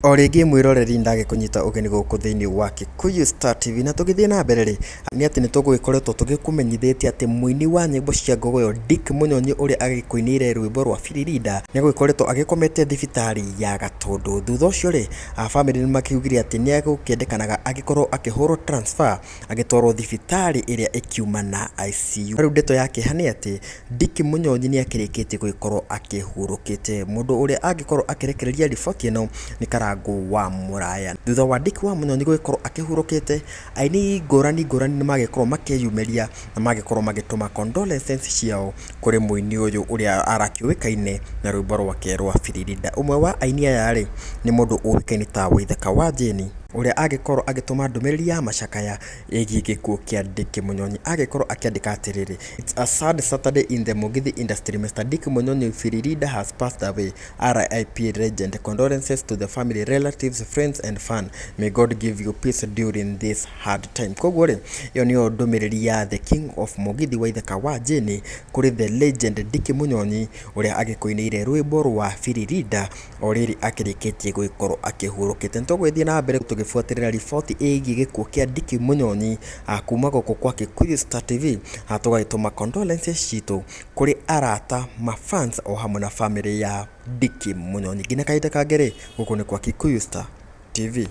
O rĩngĩ mwĩroreri ndagĩkũnyita ũgeni gũkũ thĩinĩ wa Kikuyu Star TV, na tũgĩthiĩ na mbere rĩ, nĩ atĩ nĩ tũgũgĩkoretwo tũgĩkũmenyithĩtie atĩ mũini wa nyĩmbo cia ngogoyo Dick Mũnyonyi ũrĩa agĩkũinĩire rwĩmbo rwa Biririnda nĩ agũgĩkoretwo agĩkomete thibitarĩ ya Gatũndũ. Thutha ũcio rĩ, bamĩrĩ nĩ makiugire atĩ nĩ egũkĩendekanaga agĩkorwo akĩhũrwo transfer agĩtwarwo thibitarĩ ĩrĩa ĩkiuma na ICU. Rĩu ndeto ya kĩeha nĩ atĩ Dick Mũnyonyi nĩ akĩrĩkĩtie gũgĩkorwo akĩhurũkĩte. Mũndũ ũrĩa angĩkorwo akĩrekereria riboti ĩno nĩ Karangũ wa Mũraya. Thutha wa Dick wa Mũnyonyi gũgĩkorwo akĩhurũkĩte, aini ngũrani ngũrani nĩ magĩkorwo makĩyumĩria na magĩkorwo magĩtũma condolences ciao kũrĩ mũini ũyũ ũrĩa arakĩũĩkaine na rwĩmbo rwake rwa Biririnda. Ũmwe wa aini aya rĩ, nĩ mũndũ ũĩkaine ta Waithaka wa Jane, ũrĩa angĩkorwo agĩtũma ndũmĩrĩri ya macakaya ĩgiĩ gĩkuũ kĩa Dick Mũnyonyi. Agĩkorwo akĩandĩka atĩrĩrĩ, "It's a sad Saturday in the Mugithi industry. Mr. Dick Mũnyonyi Biririnda has passed away. RIP legend. Condolences to the family, relatives, friends and fans. May God give you peace during this hard time." Koguo rĩ, ĩyo nĩyo ndũmĩrĩri ya the king of Mugithi Waithaka wa Jane kũrĩ the legend Dick Mũnyonyi, ũrĩa agĩkũinĩire rwĩmbo rwa Biririnda o rĩrĩ akĩrĩkĩtie gũgĩkorwo akĩhurũkĩte. Nĩ tũgũgĩthiĩ na mbere tũgĩbuatĩrĩra riboti ĩgiĩ gĩkuũ kĩa Dick Mũnyonyi kuma gũkũ kwa Kikuyu Star TV, tũgagĩtũma condolences citũ kũrĩ arata, mafans o hamwe na bamĩrĩ ya Dick Mũnyonyi. Nginya kahinda kangĩ rĩ, gũkũ nĩ kwa Kikuyu Star TV.